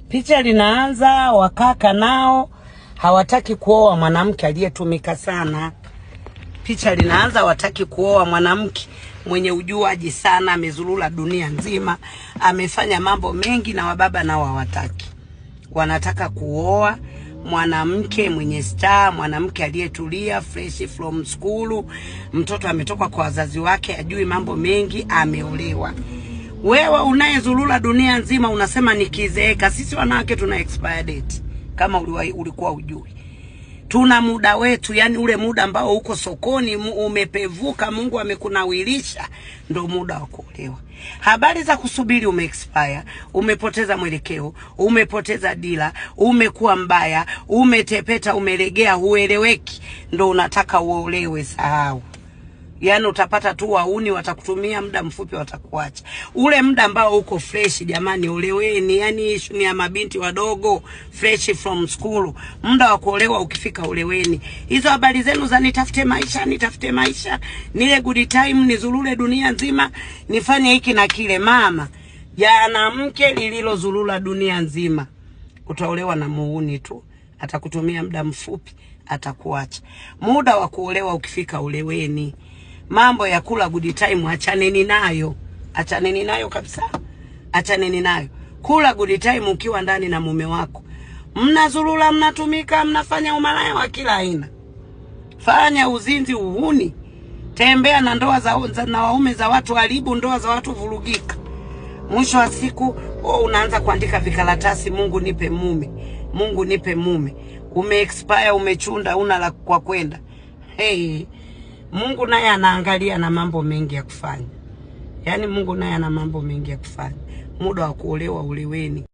Picha linaanza, wakaka nao hawataki kuoa mwanamke aliyetumika sana. Picha linaanza, wataki kuoa mwanamke mwenye ujuaji sana, amezurura dunia nzima, amefanya mambo mengi, na wababa nao hawataki. Wanataka kuoa mwanamke mwenye star, mwanamke aliyetulia, fresh from school, mtoto ametoka kwa wazazi wake, ajui mambo mengi, ameolewa. Wewe unayezurura dunia nzima unasema nikizeeka. Sisi wanawake tuna expire date, kama ulikuwa ujui tuna muda wetu, yani ule muda ambao uko sokoni umepevuka, Mungu amekunawilisha, ndo muda wa kuolewa. Habari za kusubiri umeexpire, umepoteza mwelekeo, umepoteza dira, umekuwa mbaya, umetepeta, umelegea, hueleweki, ndo unataka uolewe. Sahau. Yaani utapata tu wauni watakutumia muda mfupi watakuacha. Ule muda ambao uko fresh, jamani, oleweni. Yaani issue ni ya mabinti wadogo fresh from school. Muda wa kuolewa ukifika, oleweni. Hizo habari zenu za nitafute maisha, nitafute maisha, nile good time, nizurure dunia nzima, nifanye hiki na kile, mama. Jana mke lililozurura dunia nzima. Utaolewa na muuni tu, atakutumia muda mfupi, atakuacha. Muda wa kuolewa ukifika, oleweni. Mambo ya kula good time achaneni nayo, achaneni nayo kabisa, achaneni nayo. Kula good time ukiwa ndani na mume wako, mnazurura, mnatumika, mnafanya umalaya wa kila aina, fanya uzinzi, uhuni, tembea na ndoa za na waume za watu, haribu ndoa za watu, vurugika. Mwisho wa siku oh, unaanza kuandika vikaratasi, Mungu nipe mume, Mungu nipe mume. Ume expire, umechunda, una la kwa kwenda. Hey, Mungu naye anaangalia na mambo mengi ya kufanya. Yaani Mungu naye ana mambo mengi ya kufanya. Muda wa kuolewa oleweni.